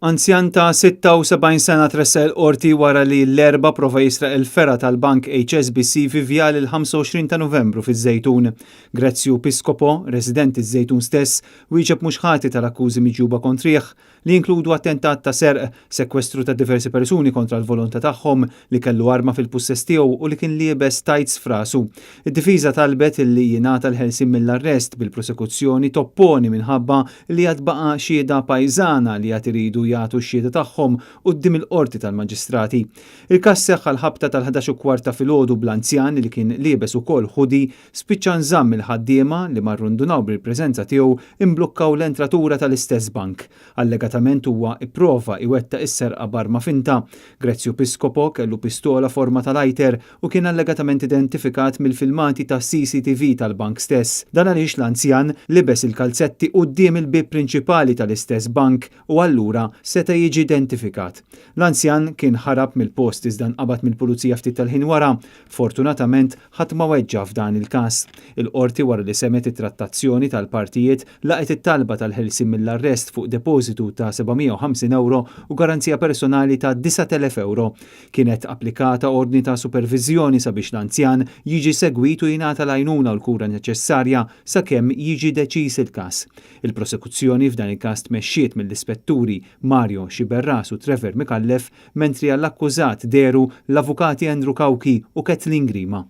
Anzjan ta' 76 sena tressaq il-Qorti wara li l-Erbgħa prova jisraq il-fergħa tal-bank HSBC fi Vjal il-25 ta' Novembru fiż-Żejtun. Grezzju Piscopo, residenti ż-Żejtun stess, wieġeb mhux ħati tal-akkużi miġjuba kontrih, li jinkludu attentat ta' serq, sekwestru ta' diversi persuni kontra l-volontà tagħhom, li kellu arma fil-pussess tiegħu u li kien liebes tights f'rasu. Id-difiża talbet li jingħata l-ħelsien mill-arrest, bil-prosekuzzjoni topponi minħabba li għad baqa' xhieda pajżana li għad iridu jagħtu x-xhieda tagħhom quddiem il-Qorti tal-Maġistrati. Il-każ seħħ għall-ħabta tal-11 u kwart ta' filgħodu bl-anzjan li kien liebes ukoll hoodie spiċċa nżamm mill-ħaddiema li marru ndunaw bil-preżenza tiegħu imblukkaw l-entratura tal-istess bank. Allegatament huwa ipprova iwettaq is-serqa b'arma finta. Grezzju Piscopo kellu pistola forma ta' lighter u kien allegatament identifikat mill-filmati ta' CCTV tal-bank stess. Dan għaliex l-anzjan libes il-kalzetti quddiem il-bieb prinċipali tal-istess bank u allura seta' jiġi identifikat. L-anzjan kien ħarab mill-post iżda nqabad mill-pulizija ftit tal-ħin wara. Fortunatament ħadd ma weġġa' f'dan il-każ. Il-Qorti wara li semgħet it-trattazzjoni tal-partijiet laqgħet it-talba tal-ħelsien mill-arrest fuq depożitu ta' 750 ewro u garanzija personali ta' 9,000 ewro. Kienet applikata ordni ta' superviżjoni sabiex l-anzjan jiġi segwit u jingħata l-għajnuna u l-kura neċessarja sakemm jiġi deċiż il-każ. Il-prosekuzzjoni f'dan il-każ tmexxiet mill-Ispetturi Mario Sciberras u Trevor Micallef mentri għall-akkużat dehru l-Avukati Andrew Cauchi u Kathleen Grima.